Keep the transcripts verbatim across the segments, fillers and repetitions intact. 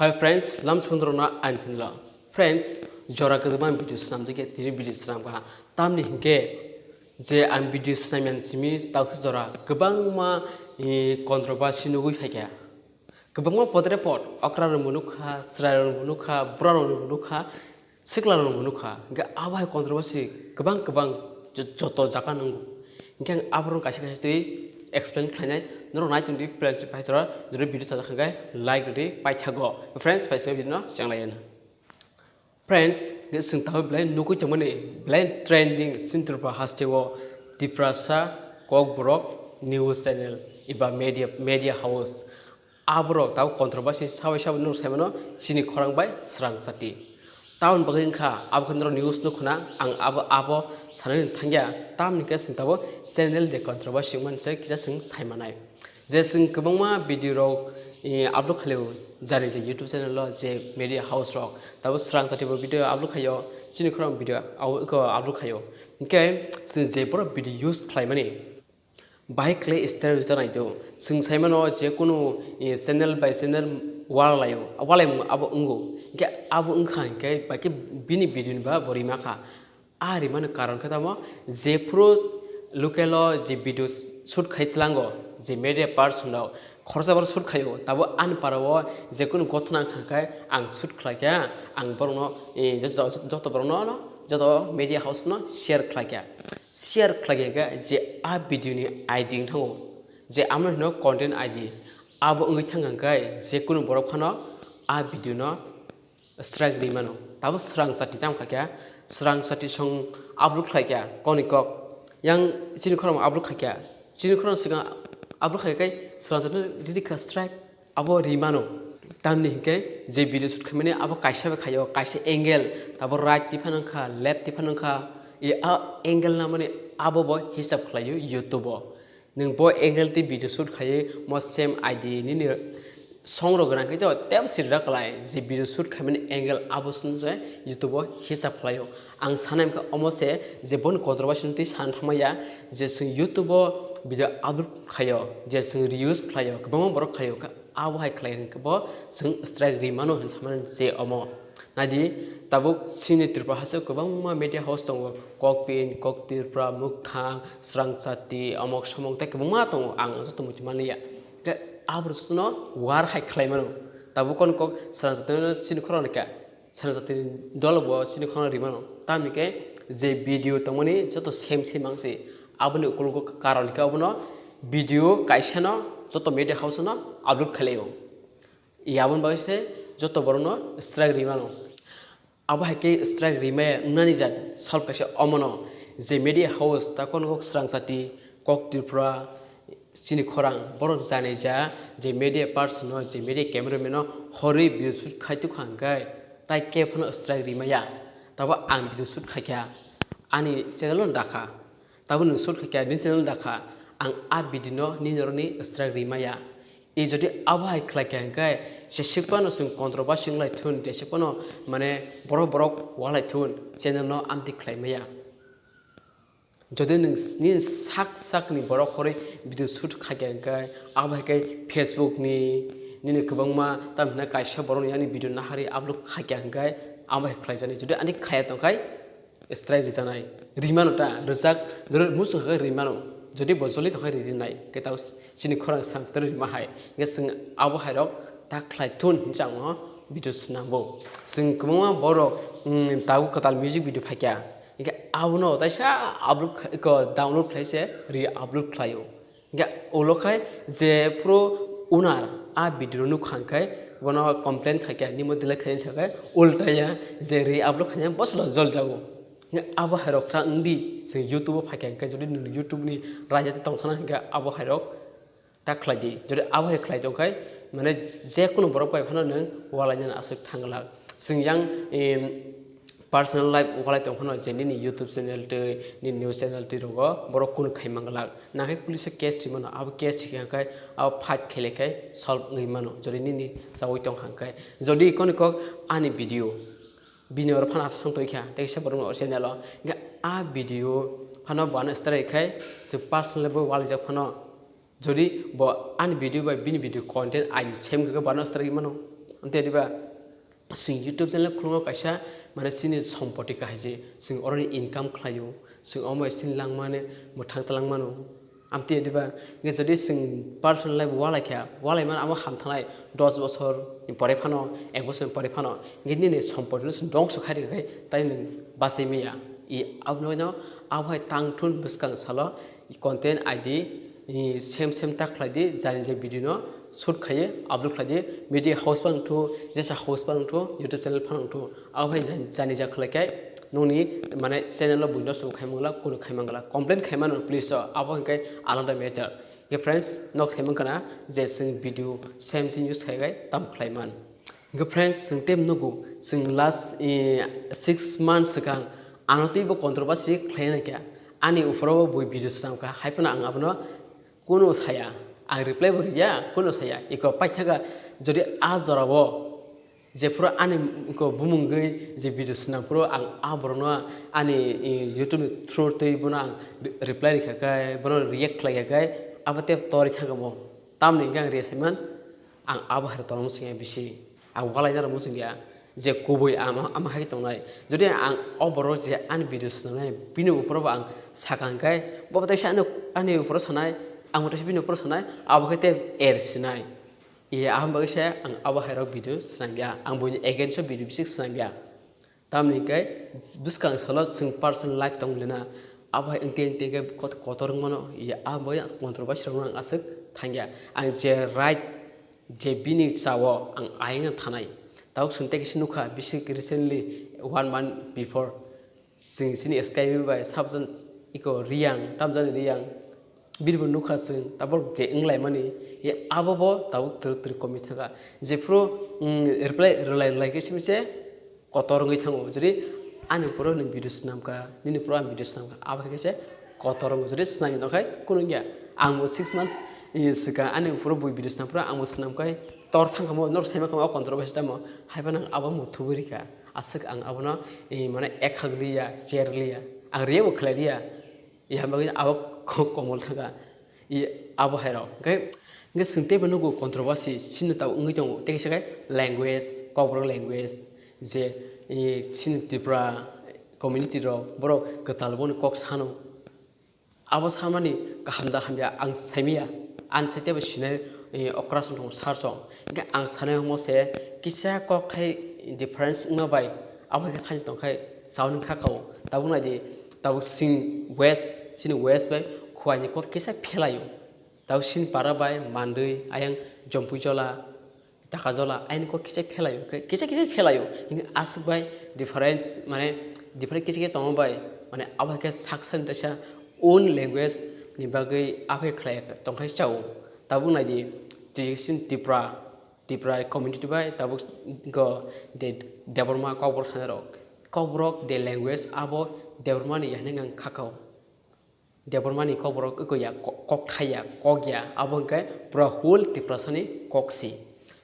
Hi friends, lam sundro na ang channel. Friends, jora kwbangma video swnam dike tini video swnam ka. Tamni hinke je ang video swnam yan simi tausi jora kwbangma, eh, controversy nugui phaikha. Kwbangma podre pod okra rok bo nukha, chwrai rok bo nukha, bura rok bo nukha, sikla rok bo nukha. Hinke abo hai controversy kwbang kwbang jo-, joto jaga nungo. Hinke ang aborok kaisa kaisa twi explain khlainai. Norok nai tongdi friends, pai chora jodi video sajak hwnkhe like rwdi paithago. Friends, paisa video no chenglaina. Friends, chwng tabuk belai nugui tongmani belai trending chini Tripura hasteo Tiprasa Kokborok news channel eba media, media house. Aborok tabuk controversy sabai sabai nuk saimano chini khorang bai srang sati. Tamoni bagwi wngkha abo khe norok news nukhuna ang abo, abo sanani thangya tamni khe chwng tabuk channel de controversy wngmani se kisa chwng saimanai. Je chwng kwbangma video rok, eh, upload khlaio, jani je YouTube channel o je media house rok, tabo srang sati bo video upload khaio, chini khorang video au-, iko upload khaio. Hinkhe chwng je borok video use khlaimani, bahai khlai style rijak nai do. Chwng saimano je kunu, eh, channel by channel walaio, walaimung abo wngo. Hinkhe abo wngkha hinkhe bai khe bini video ni ba bo rima kha. A rimani karon khe tamo, jephuru local o je video shoot khai tlango, je media person rok khoroksa bar shoot khaio, tabo ani para o je kunu gothona wngkha khe ang shoot khlai kha, ang borokno, eh, joto, joto borokno, joto media house no share khlai kha. Share khlai kha je a video ni I D wng thango, je amo hino content I D, abo wngwi thang kha khe je kunu borok phano a video no strike ri mano. Tabo srang chati tamo kha khe, srang chati song upload khlai kha, koni kok. Yang chini khorang upload kha kha, chini khorang swkang upload kha khe srang chati riri kha strike, abo ri mano. Tamni hinkhe je video shoot khaimani abo kaisa bai khaio, kaisa angle, tabo right tiphano wngkha, left tiphano wngkha, e a angle namani abo bo hisab khlaio YouTube o. Nwng bo angle tei video shoot khaiwi mo same I D nini song rok gwnang khe to tebo siri da kwlai je video shoot khaimani angle abo swngjai YouTube o hisab khlaio. Ang sanai kha omo se je boni controversy twi san thangmaya je chwng YouTube o video upload khlaio, je chwng reuse khlaio, kwbangma borok khlaio, kha abo hai khlai hwnkhe bo chwng strike ri mano hwn samani je omo. Naidi, tabuk chini Tripura haste kwbangma media house tongo, Kokpin, Kok Tripura, Mukthang, Srang Chati, Omok Somok tei kwbangma tongo, ang joto muitu manliya. Khe aborok jotono war hai khlai mano. Tabuk kon kok Srang Chati no chini khorang rikha, Srang Chati ni dolo bo chini khorang ri mano. Tamni khe je video tongmani joto same same mang se. Aboni ukologo karon khe abono video kaisa no joto media house no upload khlai o. Yabon bai se joto borokno strike ri mano. Abo hai khe strike ri maya wngnani jat solve kaisa omono je media house ta kono kok Srang Chati, Kok Tripura, chini khorang borok janai ja je media person no, je media cameraman no horwi video shoot khai tukha hwnkhe tai khe phano strike ri maya. Tabo ang video shoot khaikha, ani channel no dakha. Tabo nwng shoot khaikha, nini channel dakha, ang a video no nini noroni strike ri maya. E jodi abo hai khlai kha hwnkhe, jeswk phano chwng controversy wng lai thun, jeswk phano mane borok borok wa lai thun, channel no amtwi khlai maya. Jodi nwng nini sak sak ni borok horwi video shoot khaikha hwnkhe, abo hai khe Facebook ni nini kwbangma tamni hwnna kaisa borok ni ani video naharwi upload khaikha hwnkhe, abo hai khlai jani. Jodi ani khaya tongkhai, strike rijaknai. Rimano ta, rijak, jodi muchung khe rimano. Jodi bo joli tongkhe ri rinai. Khe tao chini khorang Srang Chati rima hai. Khe chwng abo hai rok ta khlai thun hinwi ang o video swnambo. Chwng kwbangma borok, mm, tabuk kwtal music video phaikha. Khe abono taisa upload khlai, ko download khlai se re-upload khlaio. Hingke ulo khai je phuru owner a video no nukha hingke bono complain khaikha, nimo delete khaina sakhai ultaya je re-upload khaina bosolo jol jago. Hingke abo hai rok kha wngdi, chwng YouTube o phaikha hingke jodi nwng YouTube ni raida tongthana hingke abo hai rok ta khlai di. Jodi abo hai khlai tongkhai mane je kunu borok bai phano nwng walainani aswk thang glak. Chwng yang, em, personal life walai tong phano je nini YouTube channel twi nini news channel twi rogo borok kunu khai mang glak. Nakhai police o case ri mano, abo case ri kha khai abo fight khe le khai solve wngwi mano, jodi nini chawi tong kha khai. Jodi koni kok ani video bini oro phano thang toi kha, tei kisa borok no channel o, hingke a video phano bo ano strike khai, chwng personal bo walaijak phano. Jodi bo ani video bai bini video content I D same khe, bono strike mano. Tei diba, chwng YouTube channel khulungo kaisa, mane, chini sompoti kahai se, chwng oroni income khlaio, chwng omo sini langmani mwthang twlangmano. Amtwi diba, hwnkhe jodi chwng personal life walai kha, walai mano amo hamthanai dos bosor ni pore phano, ek bosor ni pore phano, hwnkhe nini sompoti no chwng dongso khai rwkha khe, tai nwng bachai maya. I abono, abohai tang thun bwskang salo content I D, i, same same tak khlai di, jani je video no shoot khlai di, upload khlai di, media house phano wngthu, jesa house phano wngthu, YouTube channel phano wngthu, abo hai jani, jani ja khlai khe nokni, mane, channel o buino sum khai mangla, kunu khai mangla, complain khai mano, please, o, abo hwnkhe alada matter. Hwnkhe friends, nok sai mankha na je chwng video same same use khai khai tamo khlai man. Hwnkhe friends, chwng tei nugo, chwng last, eh, six months swkang ano teibo controversy khlai nai kha. Ani uphoro bo bui video swnam kha, hai phano ang abono kuno saya, ang reply bo riya, kuno saya. Iko paithaga, jodi a jorao jephuru ani iko bumungwi je video swnam phuru ang a borokno ani, eh, YouTube ni through twi bono ang re-, reply rikha khe, bono react khlai kha khe, abo tei tori thangkha bo. Tamni hwnkhe ang riyasaiman, ang abo hai rok tongna muchungya bisi. Ang walaina rok muchungya je kubui ama, ama hai tongnai. Jodi ang o borok je ani video swnamnai, bini uphuru bo ang sakha hwnkhe, bo teisa ani, ani uphuru sanai, ang bo teisa bini uphuru sanai, abo khe tei er sinai. Iya, aham bagwi se ang abo hai rok video swnamya, ang buini against o video bisi swnamya. Tamni hwnkhe bwskang salo chwng personal life tong lena, abo hai wngte wngte khe kot-, kotor wngmano, ya, abo ya controversy rokno ang aswk thangya. Ang je right, je bini chao ang ayang thanai. Tabuk chwng tei kisa nukha, bisi recently one month before chwng chini S K M bai sabjon iko Riyang, tamjani Riyang, bini bo nukha chwng, tabuk je wnglaimani, ya, abo bo tabuk twrwk twrwk komwi thangkha. Jephuru, mm, reply rwlai rwlai khe simi se, kotor wngwi thango. Jodi ani uphuru nwng video swnam kha, nini uphuru ang video swnam kha, abo hai khe se kotor wngo. Jodi swnamwi tong khai, kunu wngya. Ang bo six months, eh, swkang ani uphuru bui video swnam phuru ang bo swnam khai tor thang kha mo, norok sai ma kha mo, o controversy tamo. Hai phano ang abo muthubwi rikha. Aswk ang abono, eh, mane ekhak liya, share liya. Ang react bo khlai liya. Iya bagwi abo ko-, komol thangkha. I abo hai rok. Hwnkhe, hwnkhe chwng teibo nugo controversy, chini tabuk wngwi tongo. Tei kisa khe language, Kokborok language, je, i, chini Tripura community rok, borok kwtal bono kok sano. Abo samani kaham da hamya ang saimaya. Ang sai teibo sinai, i, okra song tongo, sar song. Hwnkhe ang sanai omo se kisa kok khai difference wngma bai. Abo hai khe sani tong khai chauni kha kao. Tabuk nai di, tabuk sing west, sini west bai khuaini kok kisa phelaio. Tabuk sini para bai Mandwi, ayang Jompuijola, Takajola, ayang kok kisa phelaio, kisa kisa phelaio. Hingke aswk bai difference, mane different kisa kisa tongma bai, mane abo hai khe sak sani teisa own language ni bagwi abo hai khlai tong khai chao. Tabuk nai di, twi sini Tripura, Tripura community bai tabuk go de Debbarma Kokborok sanai rok. Kokborok de language abo Debbarma ni ya hinui ang kha kao. Debbarma ni Kokborok eko ya, ko-, kok thai ya, kok ya, abo hwnkhe pura whole Tiprasa ni kok si.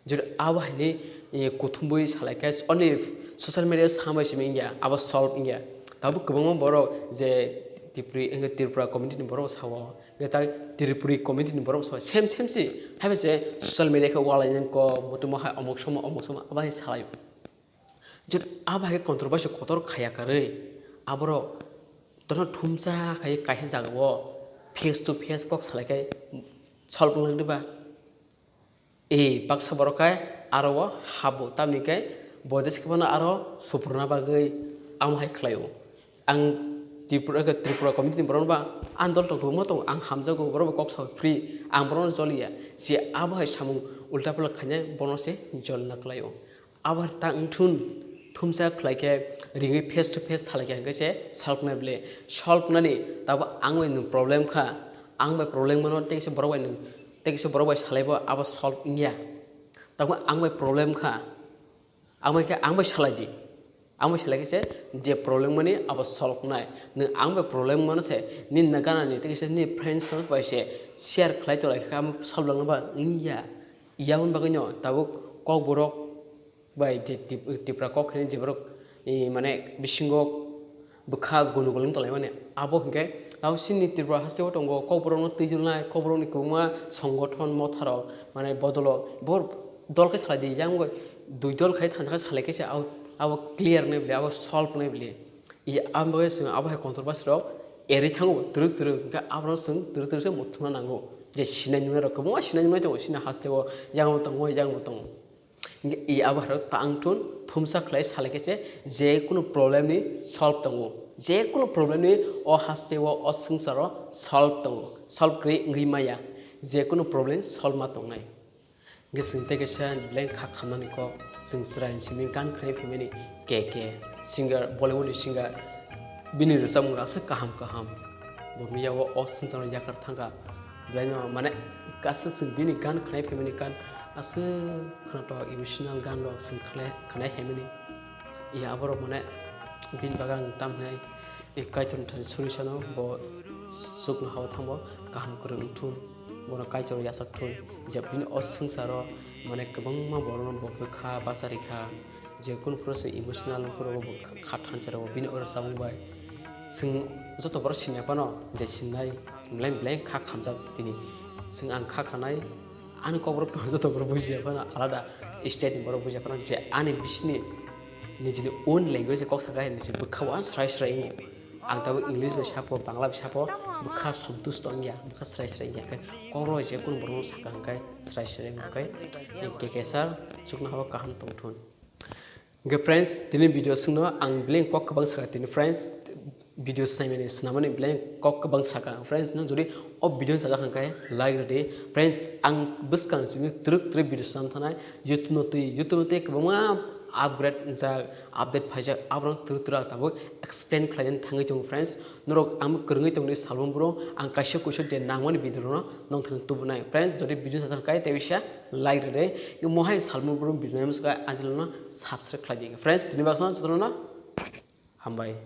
Jodi abo hai ni, eh, kuthumwi salai khe only social media sambai simi wngya, abo solve wngya. Tabuk kwbangma borok je Tripuri-, Tripura community ni borok sao. Hwnkhe tai Tripuri community ni borok soi same same si. Haibai se social media khe walai nang kok, mutumo hai omok somo, omok somo, abo hai salai. Jot abo hai controversy kotor khaya karwi, aborok dono thumsa khai kaisa jagao face to face kok salai khai solve wng diba? E, baksa borok khai aro o habo, tamni khe bo desk phano aro supurna bagwi amo hai khlaio. Ang Tripura, Tripura community ni borok ba ang dol tong kwbangma tongo, ang hamjago, borok bo kok sao free, ang borokno joliya. Je abo hai samung ulta pulta khainai, bono se jolna khlaio. Abo hai ta wngthun, thumsa khlai khe ringwi face to face salai khe hwnkhe se solve nai ble. Solve nani tabo ang bai nwng problem kha, ang bai problem mano, tei kisa borok bai nwng, tei kisa borok bai salai bo abo solve wngya. Tamo ang bai problem kha, ang bai khe ang bai salai di. Ang bai salai khe se je problem mani abo solve nai. Nwng ang bai problem mano se, nini na gana ni tei kisa nini friends rok bai se share khlai tolai khe amo solve langno ba wngya. Yaboni bagwi no tabuk Kokborok bai je Tip-, Tipra kok hinwi je borok, eh, mane bisingo bwkha gonogol wng tonglaimani. Abo hinkhe abo chini Tripura hasteo tongo, Kokborokno twijlnai, Kokborokni kwbangma songothon motharok, mane bodolo, bo dol khe salai di, yang bo Dui dol khai thansa khe salai khe se abo, abo clear nai bwle, abo solve nai bwle. I abo bagwi chwng abo hai controversy rok erwi thango twrwk twrwk, hwnkhe abono chwng twrwk twrwk se muthungna nango. Je sinai nungnai rok kwbangma sinai nungnai tongo, sini haste o yang bo tongo, yang bo tongo. Hwnkhe i abo hai rok tang thun thumsa khlai salai khe se je kunu problem ni solve tongo, je kunu problem ni o haste o, o swngcharo solve tongo, solve kwrwi wngwi maya, je kunu problem solve ma tongnai. Hwnkhe chwng tei kaisa belai kha khamnani kok, chwng chwraini simi gan khwnai phaimani K K singer, Bollywood ni singer, bini rwchapmung aswk kaham kaham. Bo miya o, o swngcharno yakar thangkha. Belai no mane aswk chwng bini gan khwnai phaimani gan aswk khwnatok emotional gan rok chwng khwnai, khwnai phaimani. I aborok mane bini bagwi ang tam hinai, i Kaitorni thani suri sano bo chuknohao thango kaham kwrwng wngthun, bono Kaitor yachak thun, je bini o swngcharo mane kwbangma borokno bo bwkha bachari kha, je kunu phuru se emotional phuru bo kha thansa rwo bini o rwchapmung bai. Chwng joto borok sini phano je sinai belai belai kha khamjak tini. Chwng ang kha khanai, ani kokborok joto borok bujiya phano alada state ni borok bujiya phano je ani bisini nijini own language kok saka hai niji bwkha o srai srai wngo. Ang tabuk English bai sapo, Bangla bai sapo, bwkha santusto wngya, bwkha srai srai wngya. Khe kokro je kunu borokno saka hwnkhe srai srai wngkhe, K K sir, chuknohao kaham tongthun. Hwnkhe friends, tini video swngno ang belai kok kwbang saka tini friends, video snaimani swnamani belai kok kwbang saka. Friends, nwng jodi o video sajak hwnkhe like rwdi. Friends, ang bwskang simi twrwk twrwk video swnam thanai, YouTube no twi, YouTube no twi kwbangma upgrade wngjak, update phaijak, aborok twrwk twrwk ang tabuk explain khlainani thangwi tongo friends. Norok ang kwrwngwi tongni salmung bro, ang kaisa kuisu de nangmani video no nong thani tubunai. Friends, jodi video sajak hwnkhe tei bisa like rwdi. Mohai salmung bro video nai musuka anjilo no subscribe khlaidi. Friends, tini baksa jotono hambai.